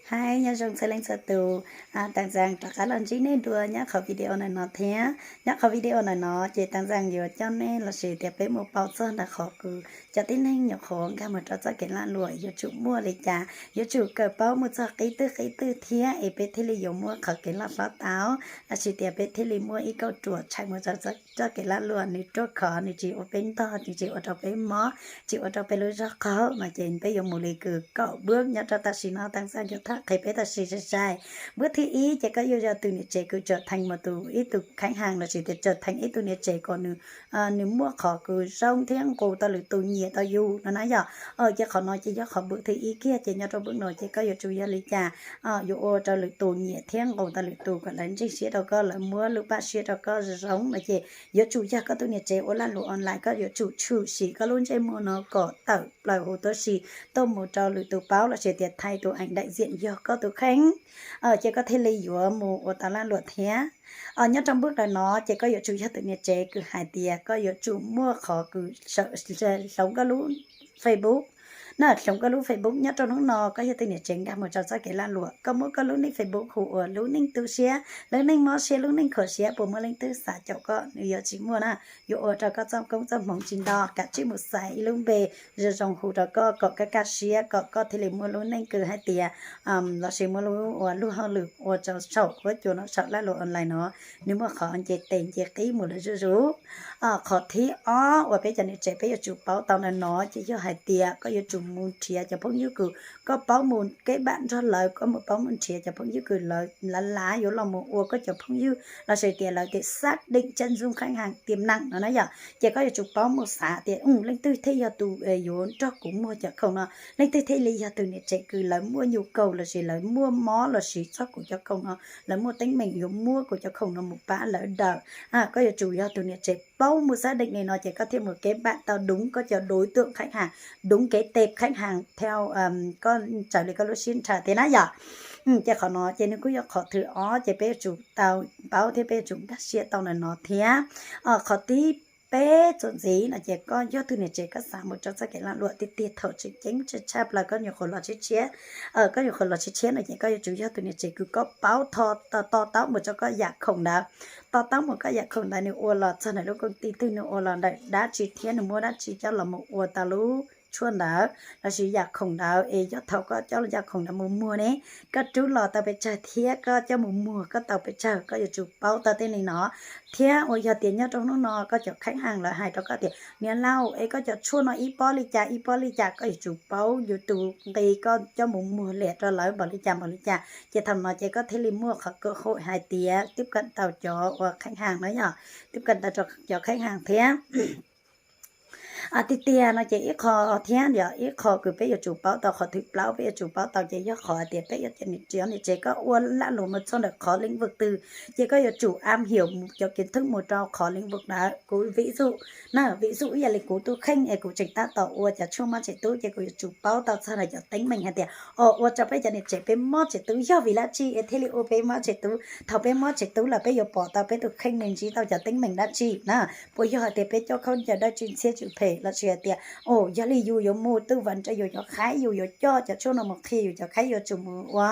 Hais nyob zoo txhua leej txhua tus, Taag Zaag rov qab los ntsib nej dua nyob qhov video ntawm no thiab. Nyob qhov video ntawm no ces Taag Zaag yuav coj nej lossis tias peb mus paub txog ntawm qhov kws cov tib neeg nyuam qhuav nkag mus rau txoj kev laj luam yuav tsum muaj li cas, yuav tsum kawm paub mus txog qib twg qib twg thiab es peb thiaj li yuav muaj qhov kev loj hlob tau, lossis tias peb thiaj li muaj ib kauj ruam tshais mus rau txoj kev laj luam, nws ruaj khov, nws tsis ua peb ntog, nws tsis ua rau peb mob, tsis ua rau peb lub zog qaug no ces peb yuav mus li kws kaum npuab nyob rau tam sim no. Taag Zaag yuav tham qhia peb tam sim sai sai. Npuab thib ib ces koj yuav yog tus niam tsev kws tseem theej mus tus ib tug kheeb haas lossis tias tseem theej ib tug niam tsev kom nws nws muaj qhov kws zoo thiab nqus tau lwm tus nyiam tau yus no na yom. Ces qhov no ces yog qhov npuab thib ib kiag. Ces nyob rau npuab no ces koj yuav tsum yog li cas, yuav ua rau lwm tus nyiam thiab nqus tau lwm tus kom lawv ntseeg siab rau koj, lawv muab lub paj siab rau koj zoo zoo no ces yuav tsum yog koj tus niam tsev ua laj luam online, koj yuav tsum tshwm sim koj lub ntsej muag no kom tawm plaws huv tuab si tuaj mus rau lwm tus paub lossis tias thaij tus ảnh đại diện yog koj tus kheej, ces koj thiaj li yuav mus ua tau laj luam thiab. Nyob rau npuab ntawm no ces koj yuav tsum yog tus niam tsev kws hais tias koj yuav tsum muaj qhov kws hloov koj lub Facebook na, hloov koj lub Facebook. Nyob rau hnub no koj yog tus niam tsev nkag mus rau txoj kev laj luam, koj muab koj lub neej Facebook hu ua lub neej tu siab, lub neej mob siab, lub neej khuam siab, puas muaj leej twg xav caum koj? Nws yuav tsis muaj na. Yuav ua rau koj txoj koob txoj hmoov tsis nto, kav tsij mus xaiv ib lub npe zoo zoo hu rau koj kom koj kaj siab, kom koj thiaj li muaj lub neej kws hais tias lossis muaj lub ua luag hauj lwm ua rau saum huab cua no, saum laj luam online no, nws muaj qhov nce tes nce qib mus lawm zuj zus. Qhov thib ob uas peb cov niam tsev peb yuav tsum paub tau ntawm no ces yog hais tias koj yuav tsum mus nrhiav cov phooj ywg kws koj paub mus keb npam nrog lawv, koj mus paub mus nrhiav cov phooj ywg kws lawv lav lav yuav los mus ua koj cov phooj ywg lossis tias lawv tias xác định chân dung khách hàng tiềm năng no na yom. Ces koj yuav tsum paub mus xav tias leej twg thiaj yog tus yuav nrog kuv muag cov khoom no, leej twg thiaj li yog tus niam tsev kws lawv muaj nhu cầu lossis lawv muaj mob lossis txog kuv cov khoom no, lawv muaj teeb meem yuav muab kuv cov khoom no mus pab lawv daws. Koj yuav tsum yog tus niam tsev paub mus xác định li no ces koj thiaj mus keb npam tau đúng koj cov đối tượng khách hàng, đúng cái tệp khách hàng theo koj raws li koj lub siab ntshaw thiab na yom. Ces qhov no ces nws kuj yog qhov thib ob ces peb yuav tsum tau paub thiab peb yuav tsum nkag siab tau ntawm no thiab. Qhov thib peb txuas ntxiv no ces koj yog tus niam tsev koj xav mus rau txoj kev laj luam tiag tiag thaum tseem ceeb tshaj plaws koj nyuam qhuav los tshiab tshiab, koj nyuam qhuav los tshiab tshiab no ces koj yuav tsum yog tus niam tsev kws koj paub tho, to taub mus rau koj yam khoom ntawd, to taub mus koj yam khoom ntawd nws ua los txog ntawm lub koom tij twg, nws ua los ntawm dab tsi thiab nws muab dab tsi coj los mus ua tau lub tshuaj ntawd lossis yam khoom ntawd es yog thaum koj coj yam khoom ntawd mus muag ne, koj rub los tau pes tsawg thiab koj coj mus muag koj tau pes tsawg, koj yuav tsum paub tau tej li no. Thiab uas yog tias nyob rau hnub no koj cov kheeb haas lawv hais rau koj tias niam laus es koj cov tshuaj no ib pob li cas ib pob li cas, koj yuav tsum paub yus tus nqi koj coj mus muag liam rau lawv npaum li cas npaum li cas, ces thaum no ces koj thiaj li muaj qhov cơ hội hais tias tiếp cận tau cov uas kheeb haas no yom, tiếp cận tau cov kheeb haas thiab. Tiag tiag no ces ib qho thiab yog ib qho kws peb yuav tsum paub tau, qhov thib plaub peb yuav tsum paub tau ces yog qhov hais tias peb yuav cov niam tsev koj ua laj luam mus txog ntawm qhov lĩnh vực twg ces koj yuav tsum am hiểu cov kiến thức mus rau qhov lĩnh vực ntawd. Kuv ví dụ na, ví dụ ib yam li kuv tus kheej es kuv tseem tab tom ua cov tshuaj mob tsev tub ces kuv yuav tsum paub tau txog ntawm cov teeb meem hais tias ua rau peb cov niam tsev peb mob tsev tub yog vim dab tsi es thiaj li ua peb mob tsev tub, thaum peb mob tsev tub lawm peb yuav pom tau peb tus kheej nws ntsib tau cov teeb meem dab tsi na. Puas yog hais tias peb coj khaub ncaws dawb tsi ntxhiab tsis phem lossis hais tias yog li yus yuav mus tư vấn rau yus cov khaib, yus yuav coj cov tshuaj no mus qhia yus cov khaib yuav tsum mus ua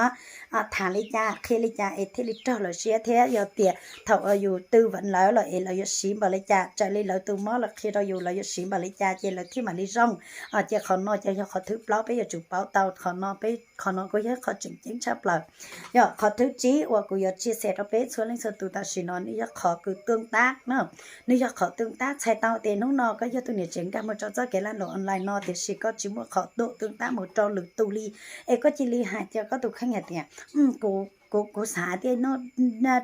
tham li cas qhia li cas es thiaj li raug lawv siab thiab yog tias thaum yus tư vấn lawv lawm es lawv yuav siv npaum li cas, raws li lawv tus mob lawv qhia rau yus lawv yuav siv npaum li cas ces lawv thiaj mam li zoo. Ces qhov no ces yog qhov thib plaub peb yuav tsum paub tau, qhov no peb, qhov no kuj yog qhov tseem ceeb tshaj plaws. Yog qhov thib tsib uas kuv yuav chia sẻ rau peb txhua leej txhua tus tam sim no nws yog qhov kws tương tác na. Nws yog qhov tương tác, txhais tau tias hnub no koj yog tus niam tsev nkag mus rau txoj kev laj luam online no tiam sis koj tsis muaj qhov độ tương tác mus rau lwm tus li, es koj cia li hais rau koj tus kheej hais tias kuv, kuv xav tias no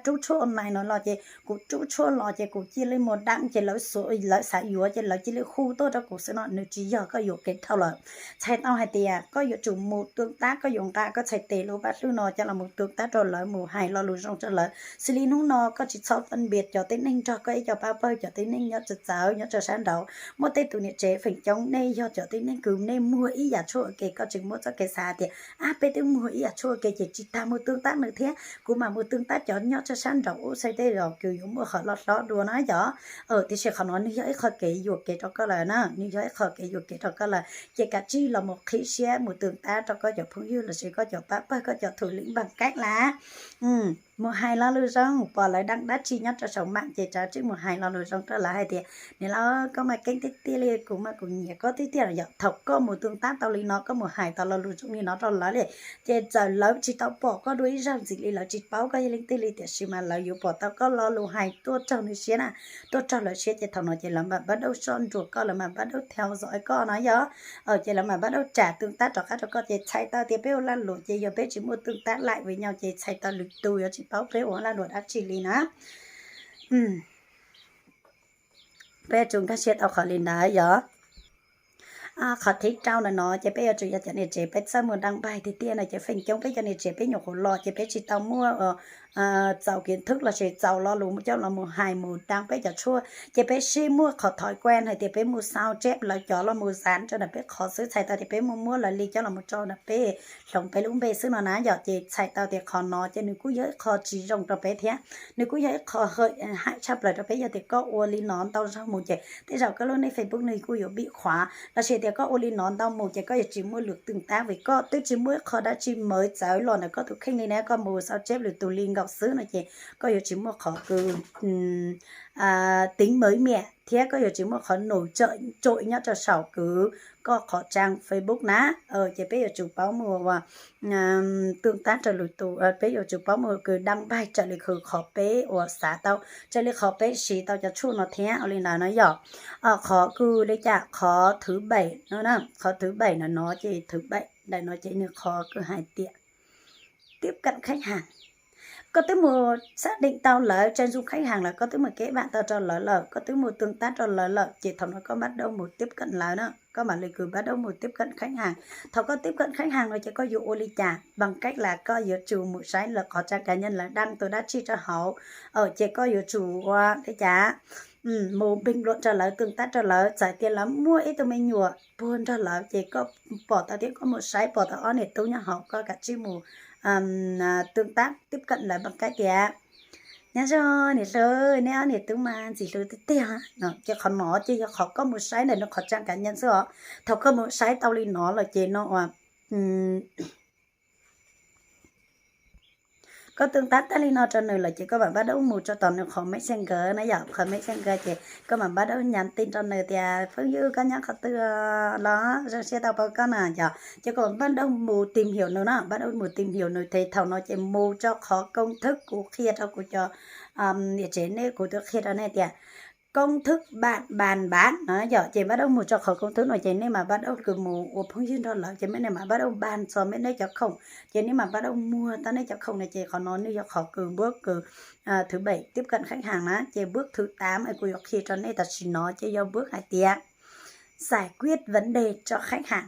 rub tshuaj online no los ces kuv rub tshuaj los ces kuv cia li mus đăng ces lawv, lawv xav yuav ces lawv cia li hu tuaj rau kuv xwb no, nws tsis yog koj yuam kev dhau lawm. Txhais tau hais tias koj yuav tsum mus tương tác, koj yuav nqa koj txhais tes lub vaj hlwb no coj los mus tương tác rau lawv, mus hais lo lus zoo rau lawv. Xws li hnub no koj tsis txhob phân biệt cov tib neeg nrog koj ib co pab pawg, cov tib neeg nyob txawv txawv nyob rau sab nraud. Muaj tej tus niam tsev feem coob nej yog cov tib neeg kws nej muag ib yam tshuaj ua ke, koj tseem muaj txoj kev xav tias ab peb twb muag ib yam tshuaj ua ke ces tsis tas mus tương tác nws thiab kuv mam mus tương tác cov nyob rau sab nraum ub xwb tej zaum kuv yuav muaj qhov loj hlob dua na yom. Tiam sis qhov no nws yog ib qho kev yuam kev rau koj lawm na, nws yog ib qho kev yuam kev rau koj lawm, ces kav tsij los mus qhib siab mus tương tác rau koj cov phooj ywg lossis koj cov pab pawg koj cov thủ lĩnh bằng cách là mus hais lo lus zoo, pom lawv đăng dab tsi nyob rau saum mạng ces kav tsij mus hais lo lus zoo rau lawv hais tias, niam laus, koj mas keeb tiag tiag li, kuv mas kuv nyiam koj tiag tiag no yom. Thaum koj mus tương tác tau li no, koj mus hais tau lo lus zoo li no rau lawv li, ces txawm lawv tsis tau pom koj dua ib zaug ntxiv li, lawv tsis paub koj yog leej twg li, tiam sis mas lawv yuav pom tau koj lo lus hais tuaj raug nws siab na, tuaj raug lawv siab, ces thaum no ces lawv mam bắt đầu soj ntsuam koj, lawv mam bắt đầu theo dõi koj no yom. Ces lawv mam bắt đầu trả tương tác rov qab rau koj, ces txhais tau tias peb ua lag luam ces yog peb tsis muaj tương tác lại với nhau ces txhais tau lwm tus yuav tsis paub peb ua lag luam dab tsi li na. Peb yuav tsum nkag siab tau qhov li ntawd yom. Qhov thib rau ntawm no ces peb yuav tsum yog cov niam tsev peb txawj mus đăng bài tiag tiag no ces feem coob peb cov niam tsev peb nyuam qhuav los ces peb tsis tau muaj txaus kiến thức lossis txaus lo lus coj los mus hais mus đăng peb cov tshuaj, ces peb sib muaj qhov thói quen hais tias peb mus sao chép lawv cov los mus dán rau ntawm peb qhov xwb, txhais tau tias peb mus muab lawv li coj los mus tso ntawm peb hloov peb lub npe xwb no na yom. Ces txhais tau tias qhov no ces nws kuj yog ib qho tsis zoo rau peb thiab, nws kuj yog ib qho hại tshaj plaws rau peb. Yog tias koj ua li no ntau zaug mus ces tej zaum koj lub nick Facebook nws kuj yuav bị khóa, lossis tias koj ua li no ntau mus ces koj yuav tsis muaj lượt tương tác vim koj twb tsis muaj ib qho dab tsi mới txawv los ntawm koj tus kheej li na. Koj mus sao chép lwm tus li nkaus xwb no ces koj yuav tsis muaj qhov kws tính mới mẻ thiab koj yuav tsis muaj qhov nổi trội nyob rau saum kws koj qhov trang Facebook na. Ces peb yuav tsum paub mus tương tác raws lwm tus, peb yuav tsum paub mus kws đăng bài raws li kws qhov peb uas xav tau, raws li qhov peb siv tau cov tshuaj no thiab ua li ntawd no yom. Qhov kws li cas, qhov thứ bảy no, qhov thứ bảy ntawm no ces thứ bảy ntawm no ces nws qhov kws hais tias tiếp cận khách hàng. Koj twb mus xác định tau lawv chân dung khách hàng lawm, koj twb mus kết bạn tau rau lawv lawm, koj twb mus tương tác rau lawv lawm ces thaum no koj bắt đầu mus tiếp cận lawv na, koj mam li kws bắt đầu mus tiếp cận khách hàng. Thaum koj tiếp cận khách hàng no ces koj yuav ua li cas? Bằng cách là koj yuav tsum mus saib lawv qhov trang cá nhân lawv đăng tus dab tsi rau hauv, ces koj yuav tsum ua li cas, mus bình luận rau lawv, tương tác rau lawv. Txawm tias lawv muaj ib tug me nyuam puag nrog lawv ces koj pom tau thiab, koj mus saib pom tau ob niam tub nyob hauv, koj kav tsij mus tương tác tiếp cận lawv bằng cách tias, nyob zoo niam hluas, neb ob niam tub mas ntxim hlub tiag tiag. Ces qhov no ces yog qhov koj mus saib ntawm nws qhov trang cá nhân xwb os. Thaum koj mus saib tau li no lawm ces no uas koj tương tác tag li no rau nws lawm ces koj mam bắt đầu mus rau tom nws qhov Messenger na yom. Qhov Messenger ces koj mam bắt đầu nhắn tin rau nws tias, phooj ywg, koj nyob qhov twg los? Zoo siab tau pom koj na yom. Ces koj mam bắt đầu mus tìm hiểu nws na, bắt đầu mus tìm hiểu nws ces thaum no ces mus rau qhov công thức kuv qhia rau kuv cov niam tsev, nej, kuv twb qhia rau nej tias công thức bạn bàn bán no yom. Ces bắt đầu mus rau qhov công thức no ces nej mam bắt đầu kws mus ua phooj ywg nrog lawv ces nej mam bắt đầu bàn txog nej cov khoom, ces nej mam bắt đầu muag tau nej cov khoom no. Ces qhov no nws yog qhov kws bước kws thứ bảy tiếp cận khách hàng na. Ces bước thứ tám es kuv yuav qhia rau nej tam sim no ces yog bước hais tias giải quyết vấn đề cho khách hàng,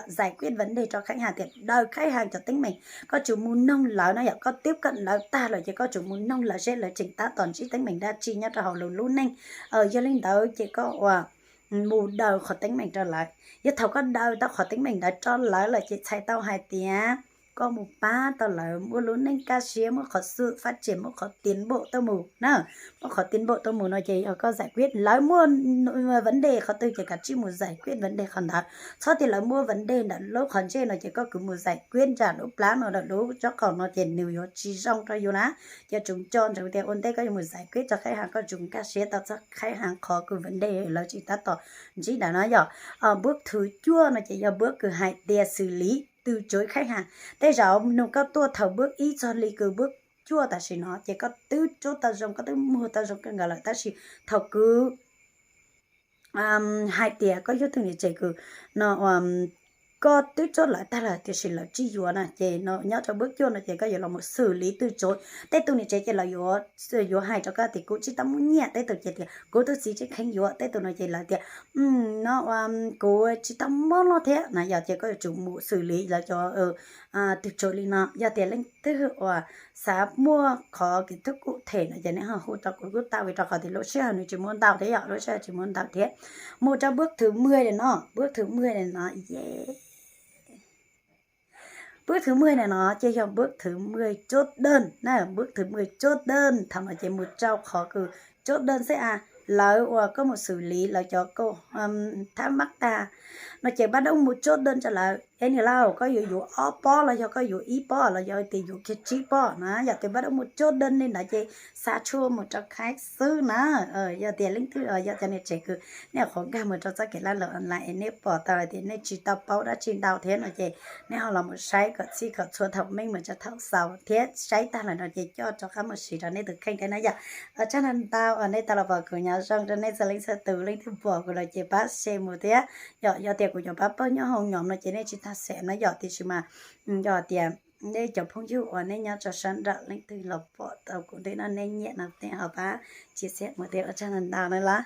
giải quyết vấn đề cho khách hàng tias daws khách hàng cov teeb meem, koj tsum mus noog lawv na yom. Koj tiếp cận lawv tag lawm ces koj tsum mus noog lawv seb lawv tseem tab tom ntsib teeb meem dab tsi nyob rau hauv lawv lub neej. Yog li ntawd ces koj ua mus daws qhov teeb meem rau lawv. Yog thaum koj daws tau qhov teeb meem ntawd rau lawv lawm ces txhais tau hais tias koj mus pab tau lawv muaj lub neej kaj siab, muaj qhov sự phát triển, muaj qhov tiến bộ tuaj mus na. Muaj qhov tiến bộ tuaj mus no ces yog koj giải quyết. Lawv muaj vấn đề qhov twg ces kav tsij mus giải quyết vấn đề qhov ntawd. Txhob tias lawv muaj vấn đề ntawm lub qhov ntsej no ces koj kws mus giải quyết nram lub plab no, ntawm lub tsob qaum no ces nws yuav tsis zoo rau yus na. Ces tsum nco ntsoov tias ua ntej koj yuav mus giải quyết rau khách hàng, koj tsum nkag siab tau txog khách hàng qhov kws vấn đề lawv tseem tab tom ntsib ntawd na yom. Bước thứ cuaj no ces yog bước kws hais tias xử lý từ chối khách hàng. Tej zaum nws koj tuaj thaum bước ib txog li kws bước cuaj tam sim no ces koj twb cuab tau zoo, koj twb muag tau zoo kawg nkaus lawm, tab sis thaum kws hais tias koj yog tus niam tsev kws no koj twb cuab lawv tag lawm tiam sis lawv tsis yuav na, ces nyob rau bước cuaj no ces koj yuav los mus xử lý từ chối. Tej tus niam tsev ces lawv yuav hais rau koj tias kuv tsis tau muaj nyiaj, tej tus ces tias kuv tus txiv tseem kheev yuav, tej tus no ces lawv tias no kuv tsis tau mob loj thiab na yom. Ces koj yuav tsum mus xử lý lawv cov từ chối li no. Yog tias leej twg uas xav muaj qhov kiến thức cụ thể no ces nej ho hu rau kuv kuj tau, vim rau qhov tias lub sij hawm nws tsis muaj ntau thiab yom, lub sij hawm tsis muaj ntau thiab. Mus rau bước thứ mười no, bước thứ mười no, yeah. Bước thứ mười na no ces yog bước thứ mười chốt đơn na, bước thứ mười chốt đơn. Thaum no ces mus rau qhov kws chốt đơn xwb a, lawv uas koj mus xws li lawv cov kau thab mab tag no ces bắt đầu mus chốt đơn rau lawv. Es niam laus, koj yuav yuav ob pob los yog koj yuav ib pob los yog tias yuav kiag tsib pob na, yog tias bắt đầu mus chốt đơn li ntawd ces xa tshuaj mus rau khaib xwb na. Yog tias leej twg yog cov niam tsev kws nej qhuav nkag mus rau txoj kev laj lawm online es nej pom tau hais tias nej tsis tau paub dab tsi ntau thiab no ces nej ho los mus saib kom txhij kom txhua thaum meej mus rau thaum xaus thiab saib tag lawm no ces coj rov qab mus siv rau nej tus kheej thiab na yom. Ua tsaug ntau ntau uas nej tau los pom kuv, nyob zoo rau nej txhua leej txhua tus, leej twg pom kuv lawm ces pab share mus thiab. Yog, yog tias kuv cov pab pawg nyob hauv nhóm no ces nej tsis tag xeem na yom, tiam sis mas yog tias nej cov phooj ywg uas nej nyob rau sab nraum leej twg los pom tau kuv ntej no nej nyiam no nej ho pab chia sẻ mus thiab, ua tsaug ntau ntau na los.